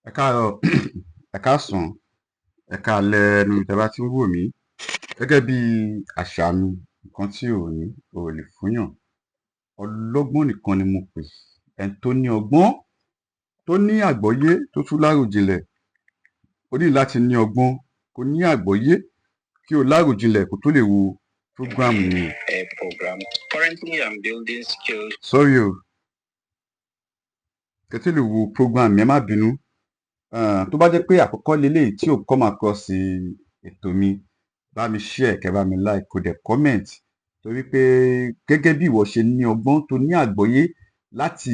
Ẹ káàárọ̀, ẹ káàsán, ẹ káalẹ́ níbi tẹ́ bá ti ń wò mí. Gẹ́gẹ́ bí àṣà mi, nǹkan tí ò ní, o ò lè fúnyàn. Ọlọ́gbọ́n nìkan ni mo pè. Ẹni tó ní ọgbọ́n, tó ní àgbọ́yé, tó tún láròjinlẹ̀. O ní láti ní ọgbọ́n, kó ní àgbọ́yé, kí o láròjinlẹ̀ kó tó lè wo program mi. A program. Currently, I'm building skills. Sorry o. Kẹ́ tó lè wo program mi, ẹ má bínú. Tó bá jẹ́ pé àkọ́kọ́ leléyìí tí ò come across ètò mi, bá mi share, kẹ́ bá mi like, kó dẹ̀ comment, torí pé gẹ́gẹ́ bí ìwọ ṣe ní ọgbọ́n, tó ní àgbọ́yé láti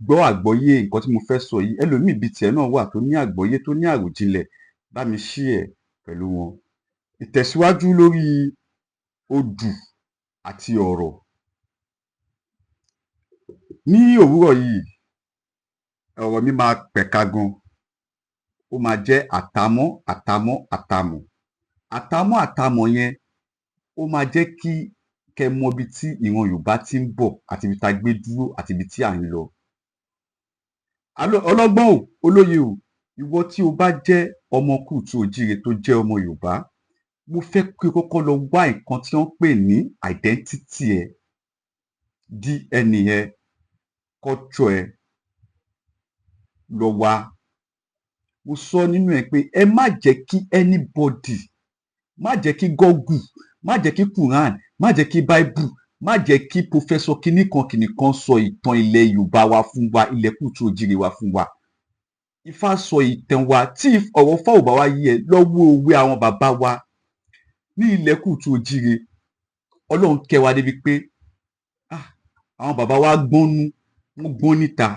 gbọ́ àgbọ́yé nǹkan tí mo fẹ́ sọ yìí, ẹlòmíì bíi tiẹ̀ náà wà tó ní àgbọ́yé, tó ní àròjinlẹ̀, bá mi share pẹ̀lú wọn. Ìtẹ̀síwájú lórí odù àti ọ̀rọ̀. Ní òwúrọ̀ yìí, ọ̀rọ̀ mi máa pẹ̀ka gan. Ó máa jẹ́ àtàmọ́, àtàmọ́, àtàmọ̀. Àtàmọ́, àtàmọ̀ yẹn, ó máa jẹ́ kí kẹ́ mọ ibi tí ìran Yorùbá ti ń bọ̀ àti ibi tá a gbé dúró àti ibi tí à ń lọ. Ọlọ́gbọ́n o, olóye o, ìwọ tí o bá jẹ́ ọmọ káàárọ̀ oòjíire tó jẹ́ ọmọ Yorùbá, mo fẹ́ kí o kọ́kọ́ lọ wá nǹkan tí wọ́n ń pè ní identity ẹ, DNA ẹ, culture ẹ, lọ wá. Mo sọ nínú ẹ̀ pé ẹ má jẹ́ kí anybody, má jẹ́ kí Google, má jẹ́ kí Quran, má jẹ́ kí Bible, má jẹ́ kí professor kinní kan kìnì kan sọ ìtàn ilẹ̀ Yorùbá wa fún wa, ilẹ̀ káàárọ̀ oòjíire wa fún wa. Ifá sọ ìtàn wa. Tí ọ̀rọ̀ Ifá ò bá wá yé ẹ, lọ wo òwe àwọn bàbá wa ní ilẹ̀ káàárọ̀ oòjíire. Ọlọ́run kẹ́ wa débi pé, ah, àwọn bàbá wa gbọ́n nú, wọ́n gbọ́n níta.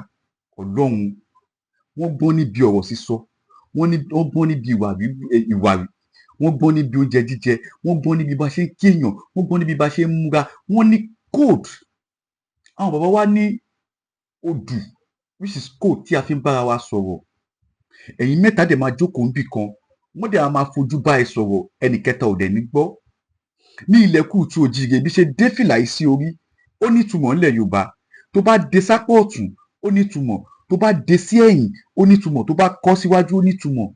Ọlọ́run, wọ́n gbọ́n níbi ọ̀rọ̀ sísọ, wọ́n gbọ́n níbi ìwà wíwú, ìwà, wọ́n gbọ́n níbi oúnjẹ jíjẹ, wọ́n gbọ́n níbi bá ṣe ń kéèyàn, wọ́n gbọ́n níbi bá ṣe ń múra. Wọ́n ní code. Àwọn bàbá wa ní odù, which is code tí a fi ń bára wa sọ̀rọ̀. Ẹ̀yin mẹ́ta dẹ̀ máa jókòó níbì kan, wọ́n dẹ̀ á máa fojú bá ẹ sọ̀rọ̀, ẹnì kẹta ò dẹ̀ ní gbọ́. Ní ilẹ̀ káàárọ̀ oòjíire, bí ṣe dé fìlà yìí sí orí, ó ní ìtumọ̀ ńlẹ̀ Yorùbá. Tó bá dé sápá ọ̀tún, ó ní ìtumọ̀. Tó bá dé sí ẹ̀yìn, ó ní ìtumọ̀. Tó bá kọ́ síwájú, ó ní ìtumọ̀.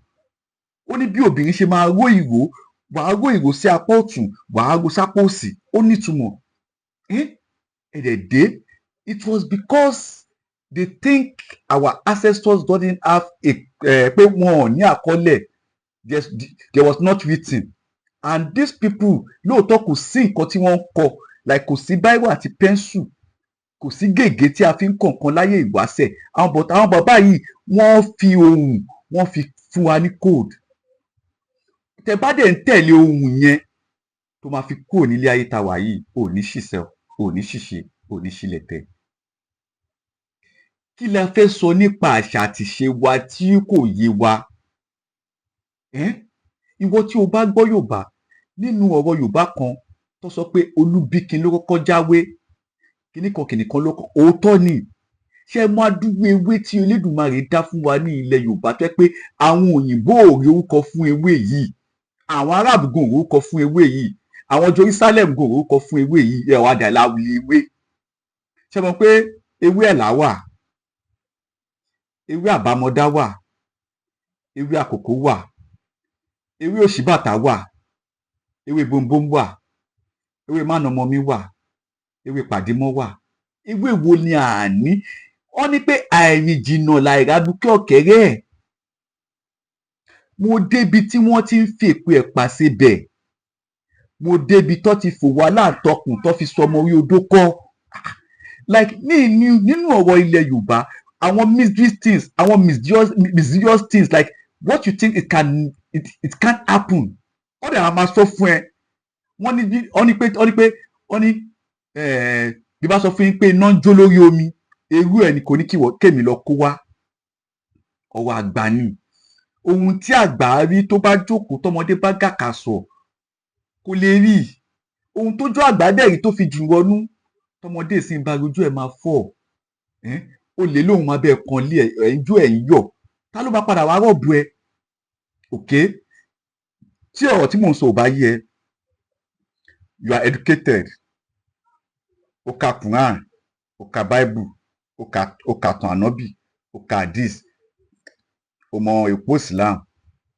Ó ní bí obìnrin ṣe máa ró ìró, wàá ró ìró sí apá ọ̀tún, wàá ró sápá òsì, ó ní ìtumọ̀. Ẹ dẹ̀ dé. It was because they think our ancestors doesn't have a pé wọn ò ní àkọọ́lẹ̀. There was not written, and these people, lóòótọ́, kò sí nǹkan tí wọ́n ń kọ, like kò sí bírò àti pencil, kò sí gègé tí a fi ń kọ nǹkan láyé ìwáṣẹ̀ àwọn, but àwọn bàbá yìí, wọ́n fi ohùn, wọ́n fi fún wa ní code. Tẹ bá dẹ̀ ń tẹ̀lé ohùn yẹn, tó máa fi kúrò nílé ayé ta wà yìí, ò ní ṣìṣẹ́, ò ní ṣìṣe, ò ní ṣílẹ̀ tẹ̀. Kí la fẹ́ sọ nípa àṣà àti ìṣe wa tí kò yé wa? Ìwọ tí o bá gbọ́ Yorùbá, nínú ọ̀rọ̀ Yorùbá kan tó sọ pé Olúbíkin ló kọ́kọ́ jáwé, kíní kan kìnì kan ló kọ́. Òótọ́ ni. Ṣé ẹ mọ adúrú ewé tí Elédùmarè dá fún wa ní ilẹ̀ Yorùbá tó jẹ́ pé àwọn òyìnbó ò rí orúkọ fún ewé yìí, àwọn Arab gan ò orúkọ fún ewé yìí, àwọn Jerusalem gan ò orúkọ fún ewé yìí? Ẹ wá dà láwùlé ewé. Ṣé mọ̀ pé ewé ẹ̀là wà, ewé àbámọdá wà, ewé àkókò wà, ewé òṣíbàtà wà, ewé bombom wà, ewé mánàmọmí wà, ewé pàdímọ́ wà? Ewé wo ni àní? Wọ́n ní pé àìrìn jìnnà làìrábùkẹ́ ọ̀kẹ́rẹ́ ẹ̀. Mo débi tí wọ́n ti ń fèpo ẹ̀pà sebẹ̀, mo débi tó ti fòwú aláǹtakùn tó fi sọmọ orí odó kọ́. Like ní nínú ọ̀rọ̀ ilẹ̀ Yorùbá, àwọn mystery things, àwọn mysterious things, like what you think it can't happen, wọ́n dẹ̀ máa sọ fún ẹ. Wọ́n ní pé wọ́n ní bí bá sọ fún yín pé iná ń jó lórí omi, irú ẹ̀ ni kò ní kí wọ́n kémi lọ kó wá. Ọ̀rọ̀ àgbà ni. Ohun tí àgbà rí, tó bá jókòó, tọmọdé bá gàkà sọ, kò lè rí. Ohun tójú àgbà dẹ̀ rí tó fi jù wọnú, tọmọdé sì ń bá ojú ẹ̀ máa fọ́. Ó lè lóun máa bẹ́ẹ̀ kan lé ẹ̀ ń jó, ẹ̀ ń yọ̀. Ta ló bá padà wá rob ẹ? Òkè tí ọ̀rọ̀ tí mò ń sọ ò bá yé ẹ, you are educated, o ka Quran, o ka Bible, o ka tàn ànábì, o ka hadith. O mọ èpo Islam,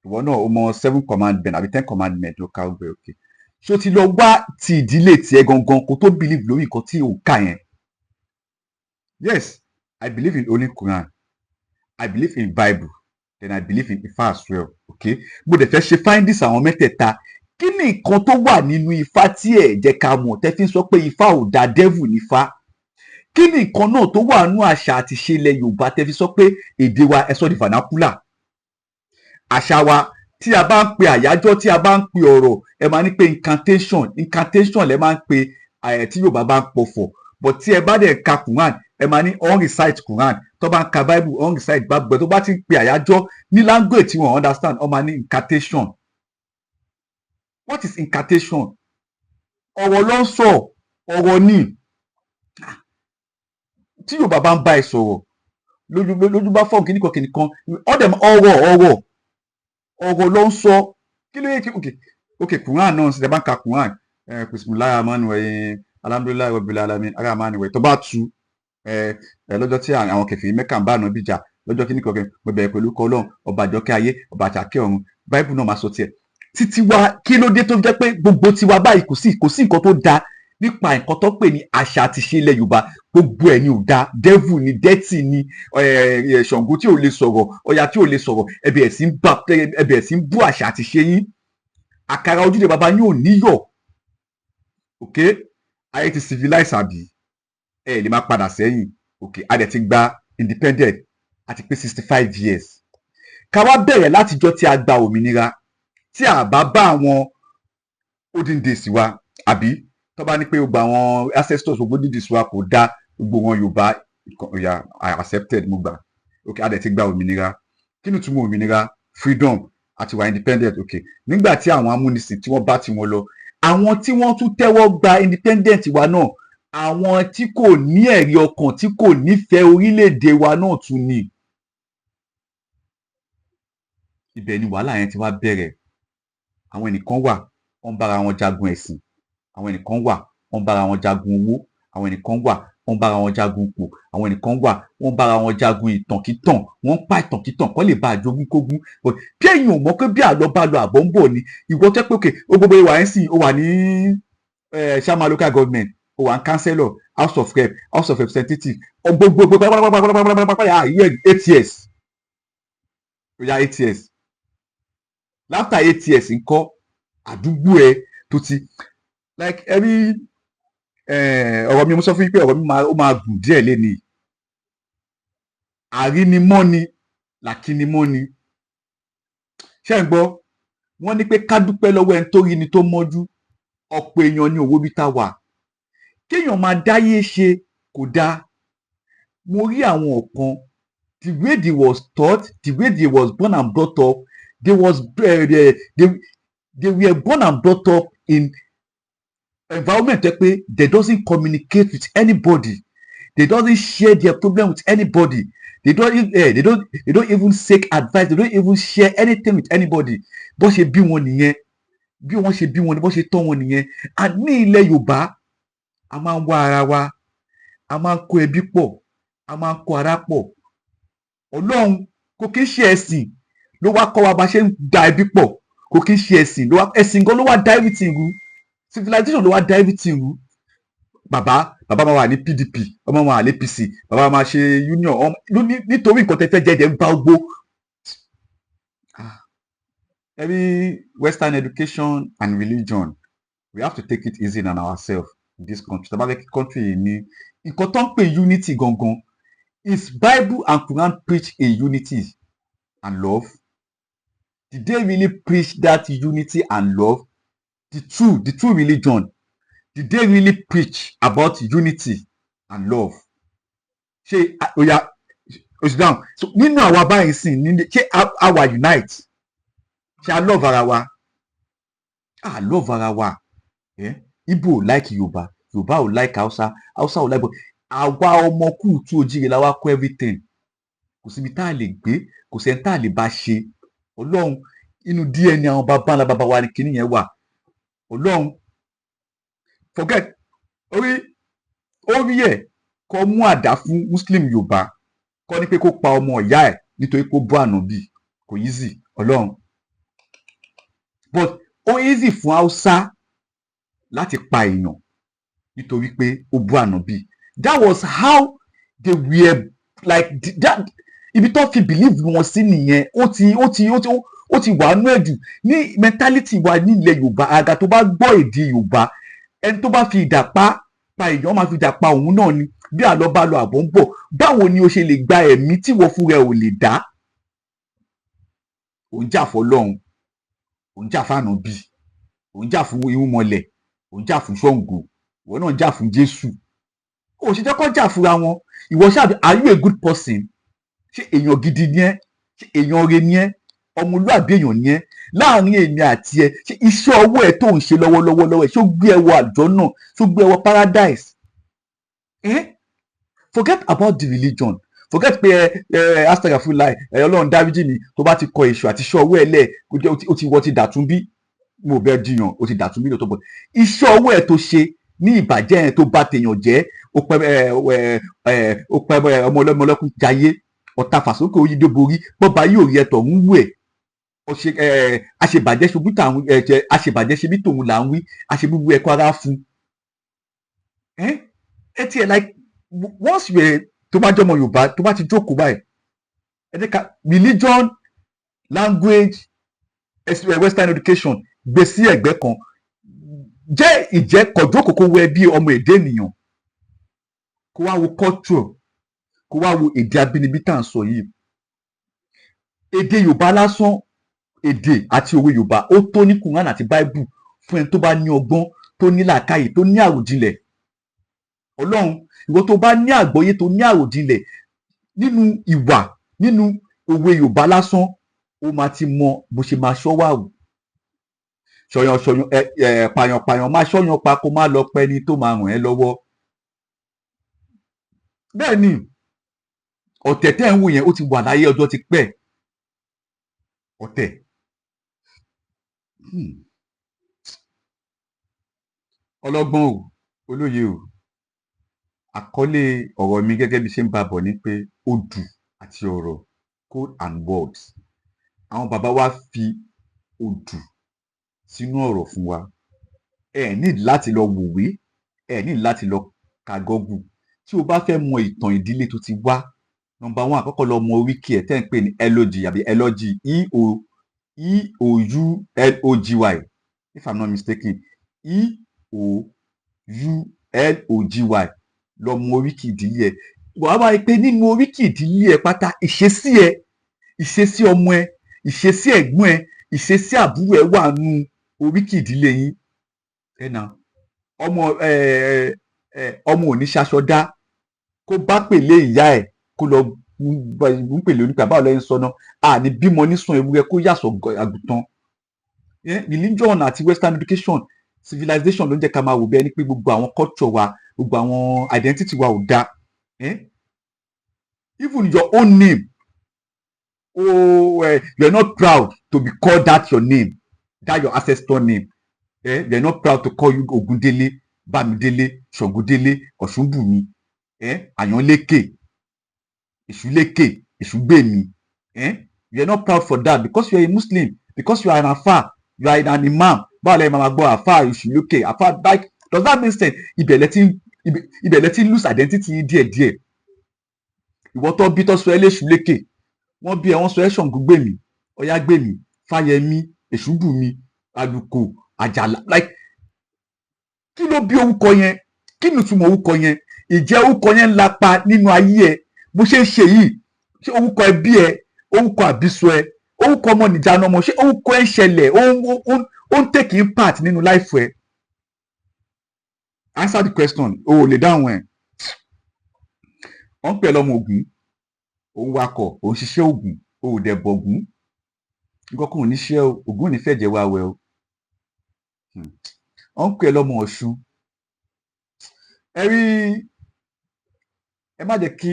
ìwọ náà o mọ seven commandment àbí ten commandment ló ká gbẹ. Okay, ṣé o ti lọ wá ti ìdílé tiẹ̀ gangan kó tó believe lórí nǹkan tí ò ń kà yẹn? Yes, I believe in Holy Quran, I believe in Bible, then I believe in Ifá as well. Okay, mo dẹ̀ fẹ́ ṣe findings àwọn mẹ́tẹ̀ẹ̀ta. Kí ni nǹkan tó wà nínú Ifá tí ẹ̀ jẹ́ ká mọ̀ tẹ́ fi ń sọ pé Ifá ò da, devil ní Ifá? Kí ni nǹkan náà tó wà nínú àṣà àti ìṣe ilẹ̀ Yorùbá tẹ́ fi sọ pé èdè wa, ẹ sọ di vernacular? Àṣà wa, tí a bá ń pe àyájọ́, tí a bá ń pe ọ̀rọ̀, ẹ máa ní pé incantation, incantation lẹ máa ń pe ẹ̀ tí Yorùbá bá ń pọ̀fọ̀. But tí ẹ bá dẹ̀ ka Quran, ẹ máa ní on recite Quran. Tó bá ń ka Bible, on recite Bible. Tó bá ti ń pe àyájọ́ ní language tí wọ́n understand, ọ máa ní incantation. What is incantation? Ọ̀rọ̀ ló ń sọ, ọ̀rọ̀ ni. Tí Yorùbá bá ń bá ẹ sọ̀rọ̀, lójú lójú bá fọ́ọ̀mù kíníkan kíníkan, ọ̀dẹ̀ ọ̀rọ̀ ọ̀rọ̀ ọ̀rọ̀ ló ń sọ. Kí ló yẹ kí ok, Quran náà ṣe, bá ń ka Quran, bisimilahi rahman rahim, alhamdulilayi rabbil alamin, arahman rahim, tó bá tu ẹ ẹ lọ́jọ́ tí àwọn kèfèrí Mẹ́kà ń bá Ànábì jà lọ́jọ́ kíníkan kí mo bẹ̀rẹ̀ pẹ̀lú kọ́lọ́n, ọba àjọkẹ́ ayé, ọba àjàkẹ́ ọ̀run. Bible náà máa sọ tiẹ̀ títí wa. Kí ló dé tó jẹ́ pé gbogbo tiwa báyìí, kò sí nǹkan tó dáa nípa nǹkan tó pè ní àṣà àti ìṣe ilẹ̀ Yorùbá? Gbogbo ẹ̀ ni ò dáa, devil ni, dirty ni, Ṣàngó tí ò lè sọ̀rọ̀, Ọya tí ò lè sọ̀rọ̀. Ẹbẹ̀ ẹ̀sìn bú àṣà àti ìṣe yín. Àkàrà ojúde bàbá yín ò níyọ̀. Ok, ayé ti civilize, àbí ẹ lè máa padà sẹ́yìn? Ok, a dẹ̀ ti gba independent àti pé 65 years. Ká wá bẹ̀rẹ̀ látijọ́ tí a gba òmìnira, tí a bá bá àwọn olden days wa, àbí tó bá ní pé gbogbo àwọn ancestors, gbogbo olden days wa kò dá gbogbo wọn Yorùbá ya, I accepted, mo gbà. Ok, a dẹ̀ ti gba òmìnira. Kí ni ìtumọ̀ òmìnira? Freedom àti wà independent. Ok, nígbà tí àwọn amúnisìn tí wọ́n bá tiwọn lọ, àwọn tí wọ́n tún tẹ́wọ́ gba independent wa náà, àwọn tí kò ní ẹ̀rí ọkàn, tí kò nífẹ̀ẹ́ orílẹ̀-èdè wa náà tún ni. Ibẹ̀ ni wàhálà yẹn ti wá bẹ̀rẹ̀. Àwọn ẹnìkan wà, wọ́n bára wọn jagun ẹ̀sìn. Àwọn ẹnìkan wà, wọ́n bára wọn jagun owó. Àwọn ẹnìkan wà, wọ́n bára wọn jagun ipò. Àwọn ẹnìkan wà, wọ́n bára wọn jagun ìtànkítàn. Wọ́n ń pa ìtànkítàn kọ́ lè bá àjogún kógún. But bí ẹ̀yin ò mọ̀ pé bí àlọ́ bá lọ, àbọ̀ ń bọ̀ ni. Ìwọ tẹ́ pé òkè ó gbogbo ìwà ẹ̀ ń sìn, ó wà ní chairman local government, ó wà ní councillor, House of Rep, House of Representative, gbogbo pátápátápátápátá, yà 8 years, ó yá, 8 years. After 8 years ńkọ́? Àdúgbò ẹ tó ti like every ọ̀rọ̀ mi, mo sọ fún yín pé ọ̀rọ̀ mi ó máa gùn díẹ̀ lénìí. Àrínimọ́ni làkínimọ́ni. Ṣé ń gbọ́? Wọ́n ní pé ká dúpẹ́ lọ́wọ́ ẹni tó rí ni tó mọ́jú. Ọ̀pọ̀ èèyàn ní òwò bí tá wà, kéèyàn máa dáyé ṣe kò dáa. Mo rí àwọn kan, the way they was taught, the way they was born and brought up, they were born and brought up in environment tó pé they doesn't communicate with anybody, they doesn't share their problem with anybody, they don't even seek advice, they don't even share anything with anybody. Bó ṣe bí wọn nìyẹn, bí wọ́n ṣe bí wọn ni, bó ṣe tọ́ wọn nìyẹn. And ní ilẹ̀ Yorùbá, a máa ń wá ara wa, a máa ń kó ẹbí pọ̀, a máa ń kó ara pọ̀. Ọlọ́run kò kí ń ṣe ẹ̀sìn ló wá kọ́ wa bá ṣe ń da ẹbí pọ̀. Kò kí ń ṣe ẹ̀sìn ló wá, ẹ̀sìn gan ló wá da everything rú. Civilization ló wá da everything rú. Bàbá bàbá máa wà ní PDP, ọmọ máa wà ní APC, bàbá máa ṣe union nítorí nǹkan tẹ́ fẹ́ jẹ́ jẹ́ ń bá gbó. Every Western education and religion, we have to take it easy on ourselves in this country. Tá bá fẹ́ kí country yìí ní nǹkan tó ń pè unity gangan, is Bible and Quran preach a unity and love? Did they really preach that unity and love? The two religion, did they really preach about unity and love? Ṣé oya oṣù down so nínú àwa báyìí sìn ní, ṣé a wà unite? Ṣé a love ara wa? A love ara wa, eh? Igbo ò like Yorùbá, Yorùbá ò like Hausa, Hausa ò like. Àwa ọmọ kúùtù òjìrè la wá kó everything. Kò síbi tá a lè gbé, kò sẹ́ni tá a lè bá ṣe. Ọlọ́run, inú DNA àwọn bàbá ńlá bàbá wa ni kinní yẹn wà. Ọlọ́run, forget orí orí ẹ̀ kọ́ mú àdá fún Muslim Yorùbá kọ́ ní pé kó pa ọmọ ìyá ẹ̀ nítorí kó bọ́ Ànábì. Kò easy, Ọlọ́run, but ó easy fún Haúsá láti pa èèyàn nítorí pé ó bú Ànábì. That was how they were like that. Ibi tó fi believe wọn sí nìyẹn. Ó ti wà nú ẹ̀jù ní mentality wa nílẹ̀ Yorùbá. Àgà tó bá gbọ́ èdè Yorùbá, ẹni tó bá fi ìdà pa èèyàn, máa fi ìdà pa òun náà ni. Bí àlọ́ bá lọ, àbọ̀ ń bọ̀. Báwo ni o ṣe lè gba ẹ̀mí tí wọ́n fúnra ẹ̀ ò lè dá? Ò ń jà fọlọ́run, ò ń jà fáànàbì, ò ń jà fún irúnmọlẹ̀, ò ń jà fún Ṣàngó, ìwọ náà ń jà fún Jésù. Ó ṣe jẹ́ kó jà fúnra wọn. Ìwọ ṣáà, are you a good person? Ṣé èèyàn gidi ni ẹ́? Ṣé èèyàn re ni ẹ́? Ọmọlúàbí èèyàn ni ẹ́? Láàrin èmi àti ẹ, ṣé iṣẹ́ ọwọ́ ẹ tó ń ṣe lọ́wọ́lọ́wọ́ lọ́wọ́ ẹ, ṣó gbé ẹ wọ àjọ náà? Ṣó gbé ẹ wọ paradise? Eh? Forget about the religion, forget pé ẹ astagfirullah, ẹ Ọlọ́run dáríjì mi. Tó bá ti kọ èṣù àti iṣẹ́ ọwọ́ ẹ lẹ̀, ó ti wọ́ ti dàtún bí mo bẹ jiyàn, ó ti dàtún bí lọ́tọ̀ bọ̀. Iṣẹ́ ọwọ́ ẹ tó ṣe ní ìbàjẹ́ yẹn, tó bá tèèyàn jẹ́, ó pẹ́ ẹ ẹ ó pẹ́ ọmọ ọlọ́mọ ọlọ́kùn jayé ọ̀tá fàsókè oyídó borí bọ́ba yóò rí ẹ̀tọ̀ ń wù ẹ̀ ọṣẹ ẹ. Àṣebàjẹ́ ṣubú tàwọn ẹ jẹ, àṣebàjẹ́ ṣe bí tòun là ń wí, àṣebúbú ẹ̀kọ́ ara fún ẹ ẹ tiẹ̀. Like, once you tó bá jọmọ Yorùbá, tó bá ti jókòó báyìí, ẹ jẹ́ ká religion, language, western education gbé sí ẹ̀gbẹ́ kan, jẹ́ ìjẹ́ kọ̀jókòó, kó wẹ bí ọmọ èdè ènìyàn, kó wá wo culture, kó wá wo èdè abínibí tá à ń sọ yìí. Èdè Yorùbá lásán, èdè àti òwe Yorùbá, ó tó ní Quran àti Bible fún ẹni tó bá ní ọgbọ́n, tó ní làákàyè, tó ní àròjinlẹ̀. Ọlọ́run, ìwọ tó bá ní àgbọ́yé, tó ní àròjinlẹ̀ nínú ìwà, nínú òwe Yorùbá lásán, ó máa ti mọ bó ṣe máa ṣọ́wà wù. Ṣọyàn ṣọyàn ẹ ẹ, pààyàn pààyàn, máa ṣọyàn pa, kó má lọ pẹ́ ni tó máa ràn ẹ́ lọ́wọ́. Bẹ́ẹ̀ ni ọ̀tẹ̀ tẹ́ ń wò yẹn, ó ti wà láyé ọjọ́ ti pẹ́. Ọ̀tẹ̀. Ọlọ́gbọ́n o, olóye o. Àkọlé ọ̀rọ̀ mi, gẹ́gẹ́ bí ṣe ń bá bọ̀, ni pé odù àti ọ̀rọ̀, code and words. Àwọn bàbá wa fi odù sínú ọ̀rọ̀ fún wa. Ẹ ní láti lọ wòwe, ẹ ní láti lọ ka Google. Tí o bá fẹ́ mọ ìtàn ìdílé tó ti wá, number one, àkọ́kọ́ lọ mọ oríkì ẹ̀ tẹ́ ń pè ní eulogy àbí eulogy, e o e o u l o g y, if I'm not mistaken, e o u l o g y. Lọ mọ oríkì ìdílé ẹ. Wàá wá rí i pé nínú oríkì ìdílé ẹ pátá, ìṣesí ẹ, ìṣesí ọmọ ẹ, ìṣesí ẹ̀gbọ́n ẹ, ìṣesí àbúrò ẹ wà nù oríkì ìdílé yín. Ẹ nà ọmọ ẹ ẹ, ọmọ ò ní ṣaṣọ dá kó bá pèlé ìyá ẹ, kó lọ ń pèlè onípè. Báwo lẹ́yìn sọ náà? Àní bímọ nísùn ewúrẹ́ kó yàsọ̀ àgùntàn. Religion àti western education, civilization ló ń jẹ́ ká máa wò bí ẹni pé gbogbo àwọn culture wa, gbogbo àwọn identity wa ò dáa. Eh? Even your own name, oh, you are not proud to be called that your name, that your ancestor name. Eh? They are not proud to call you Ogundele, Bámidélé, Ṣàngódélé, Ọ̀ṣunbùnmi, eh? Àyànlékè, Èṣùlékè, Èṣùgbèmí. Eh? You are not proud for that because you are a Muslim, because you are an afa, you are an imam. Báwo lẹ́yìn máa gbọ́ afa Èṣùlékè, afa? Like, does that make sense? Ibẹ̀ lẹ ti ń lose identity yín díẹ̀díẹ̀. Ìwọ tó bí, tó sọ ẹ́ léṣùlékè, wọ́n bí ẹ, wọ́n sọ ẹ́ Ṣàngógbèmí, Ọ̀yágbèmí, Fáyẹmí, Èṣùbùnmi, Àlùkò, Àjàlá. Like, kí ló bí orúkọ yẹn? Kí ni ìtumọ̀ orúkọ yẹn? Ìjẹ́ orúkọ yẹn ń lapa nínú ayé ẹ bó ṣe ń ṣe yìí? Ṣé orúkọ ẹbí ẹ, orúkọ àbísọ ẹ, orúkọ ọmọ nìjánu ọmọ, ṣé orúkọ ẹ ń ṣẹlẹ̀, ó ń take impact nínú life ẹ? Answer the question. O ò lè dáhùn ẹ. Wọ́n ń pè ẹ́ lọ́mọ Ògún, òun wakọ̀, òun ṣiṣẹ́ Ògún, o ò dẹ̀ bọ̀gún. Nǹkan kan ò ní ṣe o. Ògún ò ní fẹ̀jẹ̀ wá wẹ̀ o. Wọ́n ń pè ẹ́ lọ́mọ Ọ̀ṣun. Ẹ rí, ẹ má jẹ́ kí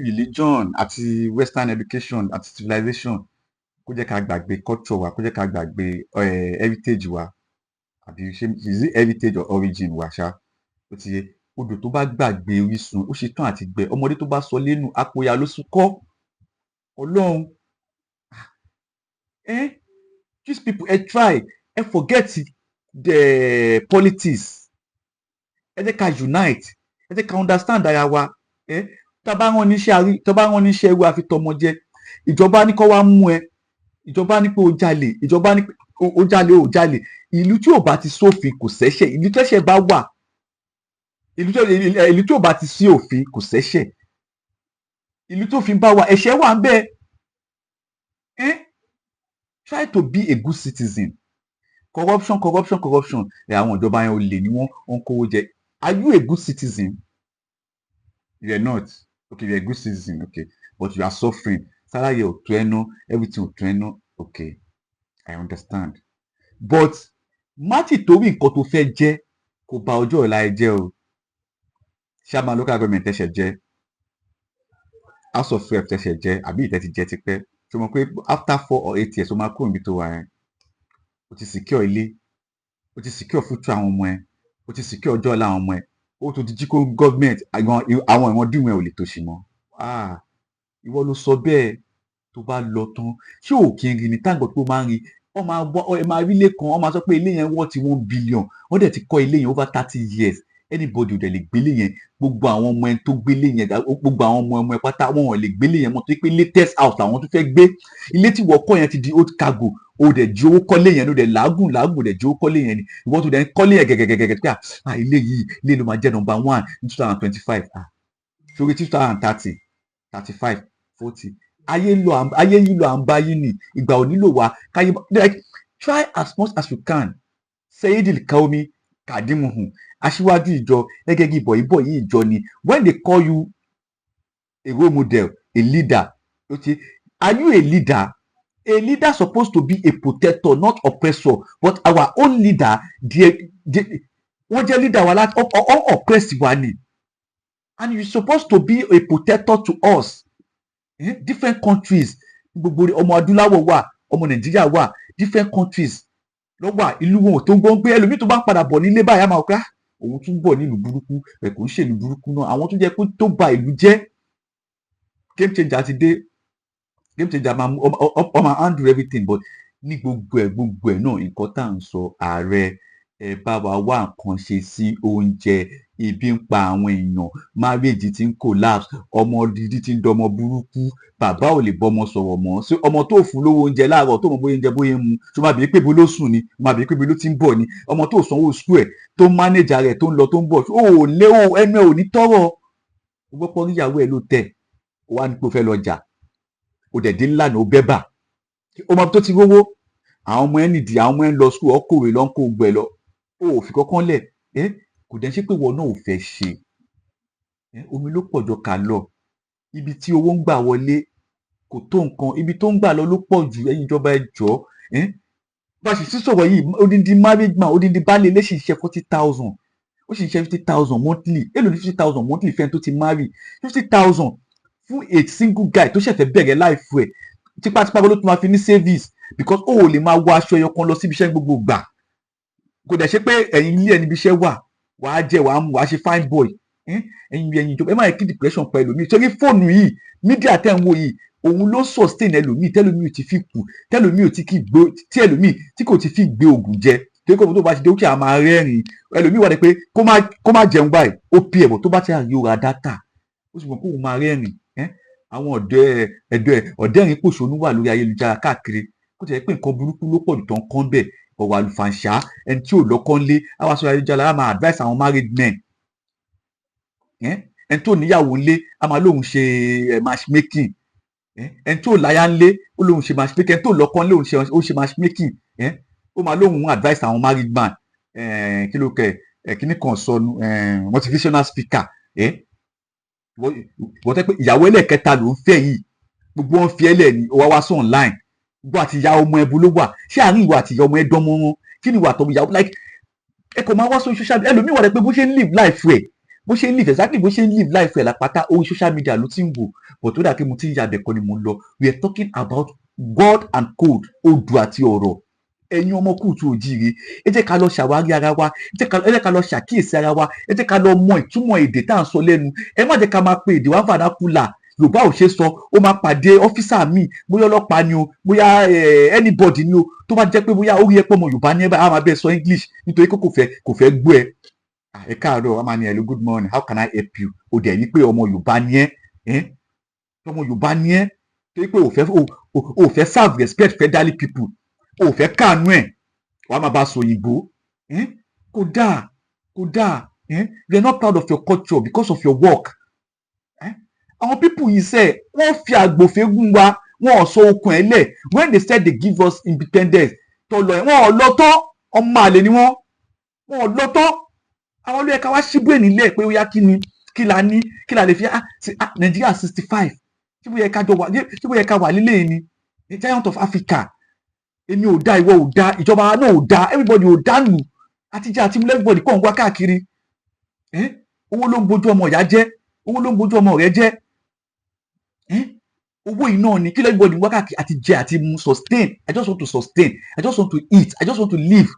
religion àti western education àti civilization kó jẹ́ ká gbàgbé culture wa, kó jẹ́ ká gbàgbé heritage wa. Àbí ṣé is it heritage or origin wa ṣá? Ó ti yé. Odò tó bá gbàgbé orísun, ó ṣe tán àti gbẹ. Ọmọdé tó bá sọ lẹ́nu, àpòyà ló sún kọ́. Ọlọ́run. Eh, these people, ẹ try, ẹ forget the politics. Ẹ jẹ́ ká unite, ẹ jẹ́ ká understand ara wa. Ẹ tá bá rán níṣẹ́ àrí, tá bá rán níṣẹ́ ẹrú, àfi tọmọ jẹ. Ìjọba ní kó wá mú ẹ, ìjọba ní pé o jalè, ìjọba ní pé o jalè, o jalè. Ìlú tí ò bá ti sófin, kò sẹ́ṣẹ̀. Ìlú tẹ́ṣẹ̀ bá wà, ìlú tí ò bá ti sí òfin, kò sẹ́ṣẹ̀. Ìlú tófin bá wà, ẹ̀ṣẹ̀ wà ń bẹ. Eh, try to be a good citizen. Corruption, corruption, corruption. Ẹ àwọn ìjọba yẹn, olè ni wọ́n, wọ́n kówó jẹ. Are you a good citizen? You are not. Okay, you are a good citizen, okay, but you are suffering. Salary ò tó ẹ ná, everything ò tó ẹ ná. Okay, I understand, but má ti torí nǹkan tó fẹ́ jẹ́ kó bà ọjọ́ ọ̀la ẹ jẹ́ o. Chairman local government tẹ̀sẹ̀ jẹ́, House of Rep tẹ̀sẹ̀ jẹ́, àbí ìtẹ́ ti jẹ́ tipẹ́ tó mọ̀ pé after 4 or 8 years, ó máa kúrò níbi tó wà yẹn. O ti secure ilé, o ti secure future àwọn ọmọ ẹ, o ti secure ọjọ́ ọ̀la àwọn ọmọ ẹ. Ó tó ti jí kó government, àwọn ìran dìwọ̀n ẹ ò lè tòṣì mọ́. Ah, ìwọ ló sọ bẹ́ẹ̀. Tó bá lọ tán, ṣé ò kí n rí ni táǹgbọ̀ pé ó máa ń rí? Wọ́n máa wọ́ ẹ, máa rí ilé kan, wọ́n máa sọ pé ilé yẹn worth 1 billion. Wọ́n dẹ̀ ti kọ́ ilé yẹn over 30 years. Anybody ò dẹ̀ lè gbélé yẹn. Gbogbo àwọn ọmọ ẹ tó gbélé yẹn, gbogbo àwọn ọmọ ọmọ ẹ pátá, wọn ò lè gbélé yẹn mọ́, torí pé latest house làwọn tó fẹ́ gbé. Ilé tí wọ́n kọ́ yẹn ti di old cargo. O dẹ̀ jí owó kọ́lé yẹn, ló dẹ̀ làágùn làágùn, dẹ̀ jí owó kọ́lé yẹn ni. Ìwọ́n tó dẹ̀ ń kọ́lé yẹn gẹ̀gẹ̀gẹ̀gẹ̀ pé, ah, ilé yìí, ilé ló máa jẹ́ number one ní 2025. Ah, sórí 2030, 35, 40, ayé lọ, ayé yìí lọ, à ń bá yín ni. Ìgbà ò nílò wa káyé. Like, try as much as you can. Sayyidil Qaumi Kadimuhum, aṣíwájú ìjọ gẹ́gẹ́ bí bọ̀yìbọ̀yì ìjọ ni. When they call you a role model, a leader, okay, are you a leader? A leader supposed to be a protector, not oppressor. But our own leader, they wọ́n jẹ́ leader wa láti ọ oppress wa ni, and you supposed to be a protector to us. Eh? Different countries, gbogbo ọmọ adúláwọ̀ wà, ọmọ Nàìjíríà wà, different countries ló wà. Ìlú wọn ò tó gbọ́n pé ẹlòmíì tó bá ń padà bọ̀ nílé báyìí, á máa wò pé, "Ah, òun tún bọ̀ nílùú burúkú." Ẹ̀ kò ń ṣèlú burúkú náà, àwọn tó jẹ́ pé tó ba ìlú jẹ́. Game changer ti dé. Game changer máa mú ọ máa handle everything. But ní gbogbo ẹ̀, gbogbo ẹ̀ náà, nǹkan tá à ń sọ, ààrẹ, ẹ bá wa wá nǹkan ṣe sí oúnjẹ. Ebi ń pa àwọn èèyàn, marriage ti ń collapse, ọmọ dídí ti ń dọmọ burúkú, bàbá ò lè bọ́mọ sọ̀rọ̀ mọ́. Ṣé ọmọ tó fún lówó oúnjẹ láàárọ̀, tó mọ bóyá oúnjẹ bóyá ń mu, tó máa bèèrè pé ibo ló sùn ni, máa bèèrè pé ibo ló ti ń bọ̀ ni? Ọmọ tó sanwó school ẹ̀, tó ń manage rẹ̀, tó ń lọ, tó ń bọ̀, ó lé ó ẹnu ẹ̀ ò ní tọ́rọ̀. Ó gbọ́ pọ́ níyàwó ẹ̀ ló tẹ̀ ó wá ní pé ó fẹ́ lọ jà, ó dẹ̀ dé ńlànà, ó bẹ́ bà ó mọ tó ti rówó. Àwọn ọmọ ẹ nìdí, àwọn ọmọ ẹ ń lọ school, ọkọ̀wé lọ ń kó gbẹ lọ, ó ò fi kọ́kọ́ lẹ̀ ẹ́. Kò dẹ̀ ṣe pé ìwọ náà ò fẹ́ ṣe ẹ́. Omi ló pọ̀ jọ kà lọ. Ibi tí owó ń gbà wọlé kò tó nǹkan, ibi tó ń gbà lọ ló pọ̀ jù. Ẹ̀yin ìjọba, ẹ jọ̀ọ́ ẹ́. Bá a sì sí sọ̀rọ̀ yìí, odindi marriage man, odindi baálé ilé sì ń ṣe 40,000, ó sì ń ṣe 50,000 monthly. Èló ní 50,000 monthly fẹ́ni tó ti marry? 50,000 fún a single guy tó ṣẹ̀fẹ̀ bẹ̀rẹ̀ life ẹ̀, tipátipá ló tún máa fi ní service, because ó ò lè máa wọ aṣọ ẹyọ kan lọ síbi iṣẹ́ gbogbo gbà. Kò dẹ̀ ṣe pé ẹ̀yin ilé ẹni ibi iṣẹ́ wà, wàá jẹ, wàá mu, wàá ṣe fine boy. Ẹ̀yin ìjọba, ẹ má yẹ kí depression pa ẹlòmíì. Torí fóònù yìí, media tẹ́ ń wò yìí, òun ló sustain ẹlòmíì, tẹlòmíì ò ti fi kù, tẹlòmíì ò ti kí gbó, tí ẹlòmíì tí kò ti fi gbé oògùn jẹ, torí kò tó bá ti dé ókè, àmà rẹ́rìn. Ẹlòmíì wà ní pé kó má jẹun báyìí, ó pì ẹ̀bọ̀ tó bá ti àrí, ó ra data, ó sì mọ̀ kó òun máa rẹ́rìn. Àwọn ọ̀dọ́ ẹ̀dọ́ ẹ̀ ọ̀dẹ́rìn pòṣónú wà lórí ayélujára káàkiri. Kó tẹ̀ pé nǹkan burúkú ló pọ̀ jù tó ń kán bẹ̀, ọ̀rọ̀ àlùfàǹṣá. Ẹni tí ò lọ́kọ́ ńlé á wá sórí ayélujára, á máa advice àwọn married men. Ẹni tó níyàwó ńlé á máa lóun ṣe matchmaking. Ẹni tó láyà ńlé, ó lóun ṣe matchmaking. Ẹni tó lọ́kọ́ ńlé, ó ṣe matchmaking. Ó máa lóun advice àwọn married man. Kí ló kẹ kíní kan sọnù, motivational speaker. Wọ́n tẹ́ pé ìyàwó ẹlẹ́ẹ̀kẹta ló ń fẹ́ yìí, gbogbo wọn fi ẹlẹ́ ni, ó wá wá sí online. Gbogbo àti ìyá ọmọ ẹbu ló wà. Ṣé àárín ìwà àti ìyá ọmọ ẹ dán mọ́ wọn? Kí ni ìwà àtọmọ ìyàwó? Like, ẹ kò máa wá sórí social media. Ẹlòmíì wà rẹ pé bó ṣe ń live life rẹ̀, bó ṣe ń live, exactly bó ṣe ń live life rẹ̀ lápáta, orí social media ló ti ń wò. But tó dà pé mo ti ń yàbẹ̀ kọ́ ni mo ń lọ. We are talking about God and code, odù àti ọ̀rọ̀. Ẹ̀yin ọmọ kùtù òjíire, ẹ jẹ́ ká lọ ṣàwárí ara wa, ẹ jẹ́ ká lọ ṣàkíyèsí ara wa, ẹ jẹ́ ká lọ mọ ìtumọ̀ èdè tá à ń sọ lẹ́nu. Ẹ má jẹ́ ká máa pe èdè wa vernacular. Yorùbá ò ṣe sọ. Ó máa pàdé officer míì, bóyá ọlọ́pàá ni o, bóyá anybody ni o, tó bá jẹ́ pé bóyá ó rí ẹ pé ọmọ Yorùbá ní ẹ bá, á máa bẹ́ẹ̀ sọ English nítorí pé kò fẹ́ gbọ́ ẹ. "Ẹ káàárọ̀," a máa ní, "Hello, good morning, how can I help you?" O dẹ̀ ní pé ọmọ Yorùbá ni ẹ, ọmọ Yorùbá ni ẹ, torí pé ò fẹ́ serve respect federally people, ò fẹ́ káànú ẹ̀, wàá máa bá sọ òyìnbó. Kò dáa, kò dáa. You are not proud of your culture because of your work. Àwọn people yìí sẹ́, wọ́n fi àgbòfégún wa, wọ́n ò sọ okùn ẹ̀ lẹ̀. When they said they give us independence tó lọ ẹ̀, wọ́n ò lọ tán. Ọmọ àlè ni wọ́n, wọ́n ò lọ tán. Àwọn olóyè ká wá ṣíbú ẹ̀ nílẹ̀ pé ó yá, kí ni, kí la ní, kí la lè fi Nàìjíríà 65, tí bó yẹ ká jọ wà, tí bó yẹ ká wà lílé ni, the giant of Africa. Èmi ò dá, ìwọ ò dá, ìjọba náà ò dá, everybody ò dá nù. Àtijọ́ àti múlẹ̀, everybody kàn ń wá káàkiri. Owó ló ń bojú ọmọ ìyá jẹ́, owó ló ń bojú ọmọ rẹ jẹ́. Owó yìí náà ni kí everybody wá káàkiri, àti jẹ àti mu, sustain. I just want to sustain, I just want to eat, I just want to live.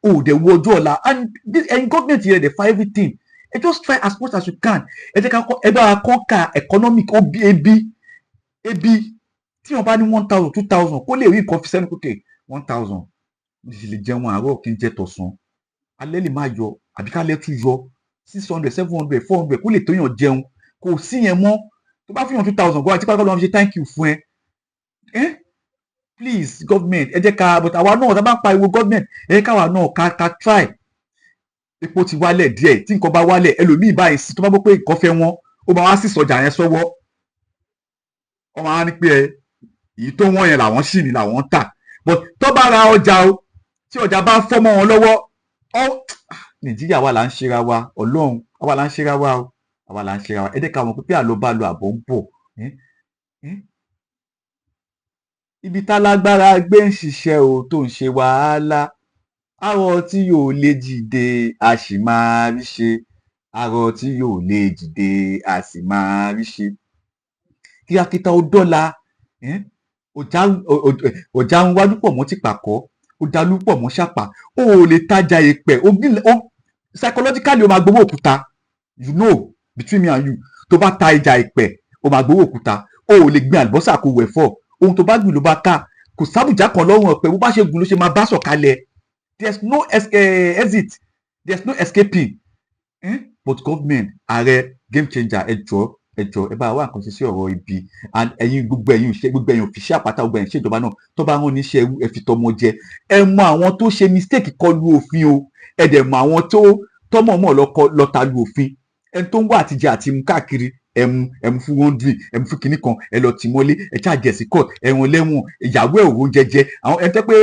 O ò dẹ̀ wo ọjọ́ ọ̀la. And this ẹ̀yin government yẹn dey for everything. Ẹ just try as much as you can. Ẹ jẹ́ ká kọ́ ẹ bá wa conquer economic obi ebi. Ebi tí wọ́n bá ní 1,000, 2,000, kó lè rí nǹkan fi sẹ́nu kókè. 1,000, mo sì lè jẹun àárọ̀, kí n jẹ tọ̀sán, alẹ́ lè má yọ, àbí ká lẹ́ tún yọ 600, 700, 400, kó lè tóyàn jẹun. Kò sí yẹn mọ́. Tó bá fún yàn 2,000 gbọ́ àti pátákó lọ́wọ́ fi ṣe thank you fún ẹ. Eh, please, government, ẹ jẹ́ ká, but àwa náà tá a bá ń pariwo government, ẹ jẹ́ káwa náà ká try. Epo ti wálẹ̀ díẹ̀. Tí nǹkan bá wálẹ̀, ẹlòmíì báyìí sí, tó bá gbọ́ pé nǹkan fẹ́ wọ́n, ó máa wá sí sọjà yẹn sọ́wọ́. Wọ́n máa ní pé ẹ èyí tó wọ́n yẹn làwọn sì ní làwọn ń tà. But tó bá ra ọjà o, tí ọjà bá fọ́ mọ́ wọn lọ́wọ́ ọ, Nàìjíríà wa là ń ṣera wa. Ọlọ́run, àwa là ń ṣera wa o, àwa là ń ṣera wa. Ẹ jẹ́ ká mọ̀ pé àlọ́ bá lọ, àbọ̀ ń bọ̀. Ibi tálágbára gbé ń ṣiṣẹ́ o, tó ń ṣe wàhálà, àrò tí yóò lè jìde, a sì máa rí ṣe. Àrò tí yóò lè jìde, a sì máa rí ṣe. Kìràkìtà ò dọ́là. Ọjà ń wájú pọ̀ mọ́ tìpàkọ́, ó dalú pọ̀ mọ́ ṣàpà. Ó ò lè tajà ìpẹ́ psychologically, ó máa gbowó òkúta. You know, between me and you, tó bá ta ìjà ìpẹ́, ó máa gbowó òkúta. Ó ò lè gbin àlùbọ́sà kó wẹ̀ fọ́. Ohun tó bá gbìn ló bá ká. Kò sábùjá kan lọ́rùn ọ̀pẹ. Bó bá ṣe gùn ló ṣe máa bá sọ̀kalẹ̀. There's no exit, there's no escaping, eh? But government, ààrẹ, game changer, ẹ jọ̀ọ́, ẹ jọ̀ọ́, ẹ bá wá nǹkan ṣe sí ọ̀rọ̀ ibi. And ẹ̀yin, gbogbo ẹ̀yin òṣìṣẹ́, gbogbo ẹ̀yin òfìṣẹ́ àpáta, gbogbo ẹ̀yin ìṣèjọba náà tó bá rán níṣẹ́ ẹrú, ẹ fi tọmọ jẹ. Ẹ mọ àwọn tó ṣe mistake kọlu òfin o, ẹ dẹ̀ mọ àwọn tó tọmọmọ lọ ta lu òfin. Ẹni tó ń wá àtijẹ àti mu káàkiri, ẹmu ẹmu fún wọ́ndrì, ẹmu fún kinní kan, ẹ lọ tì mọ́lé, ẹ charge ẹ̀ sí court, ẹ̀wọ̀n lẹ́wọ̀n, ìyàwó ẹ̀ òun jẹjẹ. Àwọn ẹni tẹ́ pé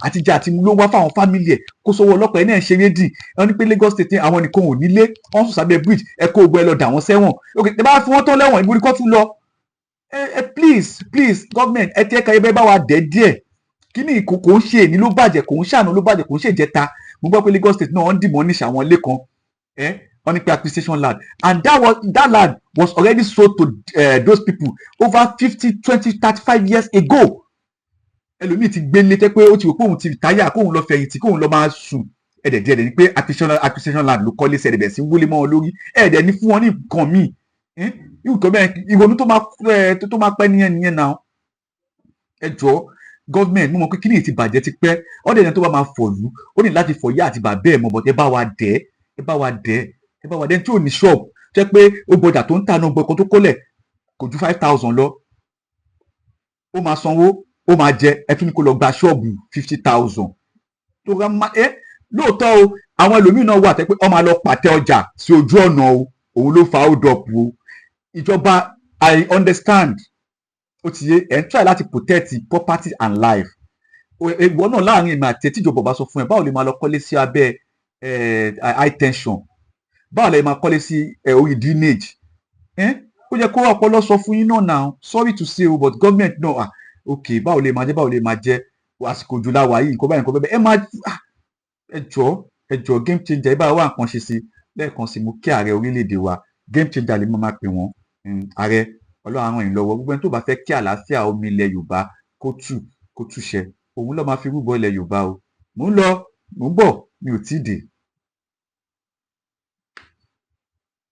àtijẹ àti mu ló ń wá fáwọn family ẹ̀, kó sọ́wọ́ ọlọ́pàá ẹ̀ náà ṣe rédì. Wọ́n ní pé Lagos State ní àwọn nìkan ò nílé, wọ́n sùn sábẹ́ bridge. Ẹ kó ogun ẹ lọ dà wọ́n sẹ́wọ̀n. Ok, ẹ bá fi wọ́n tán lẹ́wọ̀n, ìborí kọ́ tún lọ. Ẹ please, please, government, ẹ tẹ́ ká ẹ bá wa dẹ́ díẹ̀. Kíní kò ń ṣe èní ló bàjẹ́, kò ń ṣàná ló bàjẹ́, kò ń ṣèjẹta. Mo gbọ́ pé Lagos State náà wọ́n dìmọ́ níṣà àwọn ilé kan ẹ wọ́n ní pé acquisition land, and that land was already sold to those people over 50, 20, 35 years ago. Ẹlòmíì ti gbélé tẹ́ pé ó ti rò pé òun ti retire, kóun lọ fẹ̀yìntì, kóun lọ máa sùn. Ẹ̀dẹ̀ díẹ̀ ní pé acquisition land ló kọ́lé sí, ẹ̀dẹ̀ bẹ̀rẹ̀ sí wọlé mọ́ wọn lórí. Ẹ̀dẹ̀ ní fún wọn ní nǹkan míì, nǹkan bẹ́ẹ̀, ìrònú tó máa pẹ́ nìyẹn nìyẹn náà. Ẹ jọ̀ọ́, government, mo mọ̀ pé kíni ti bàjẹ́ ti pẹ́. Ọ̀dẹ̀ ẹni tó bá máa fọ̀lú, ó ní láti fọ̀ yá àti bàbá ẹ̀ mọ̀ bọ̀tẹ́. Bá wa dẹ́, ẹ bá wa dẹ́, ẹ bá wa dẹ́. Tí ò ní ṣọ́ọ̀bù, jẹ́ pé ó gbọ́jà tó ń tà náà, gbọ́kàn tó kólẹ̀ kò ju 5,000 lọ, ó máa sanwó, ó máa jẹ. Ẹ tún ní kó lọ gba ṣọ́ọ̀bù 50,000 tó ra ma ẹ. Lóòótọ́ o, àwọn ẹlòmíín náà wà tẹ́ pé ó máa lọ pàtẹ ọjà sí ojú ọ̀nà o, òun ló fa hold up o. Ìjọba, I understand, ó ti yé ẹ̀ ń try láti protect property and life. Ìwọ náà, láàrin ìmọ̀ àti tíjọba bá sọ fún ẹ, báwo lè máa lọ kọ́lé sí abẹ́ high tension? Báwo lè máa kọ́lé sí orí drainage? Ó yẹ kó ọpọlọ sọ fún yín náà now. Sorry to say o, but government náà, ah, ok, báwo lè máa jẹ́, báwo lè máa jẹ́? Àsìkò òjò la wà yìí, nǹkan báyìí, nǹkan bẹ́ẹ̀, ẹ máa, ẹ jọ̀ọ́, ẹ jọ̀ọ́, game changer, ẹ bá wá nǹkan ṣe sí. Lẹ́ẹ̀kan sí, mo kí ààrẹ orílẹ̀-èdè wa. Game changer lè máa pè wọ́n. Ààrẹ, Ọlọ́run á ràn yín lọ́wọ́. Gbogbo ẹni tó bá fẹ́ kí àlàáfíà omi ilẹ̀ Yorùbá kó tù kó túṣẹ, òun ló máa fi rúbọ ilẹ̀ Yorùbá o. Mò ń lọ, mò ń bọ̀, mi ò tíì dé.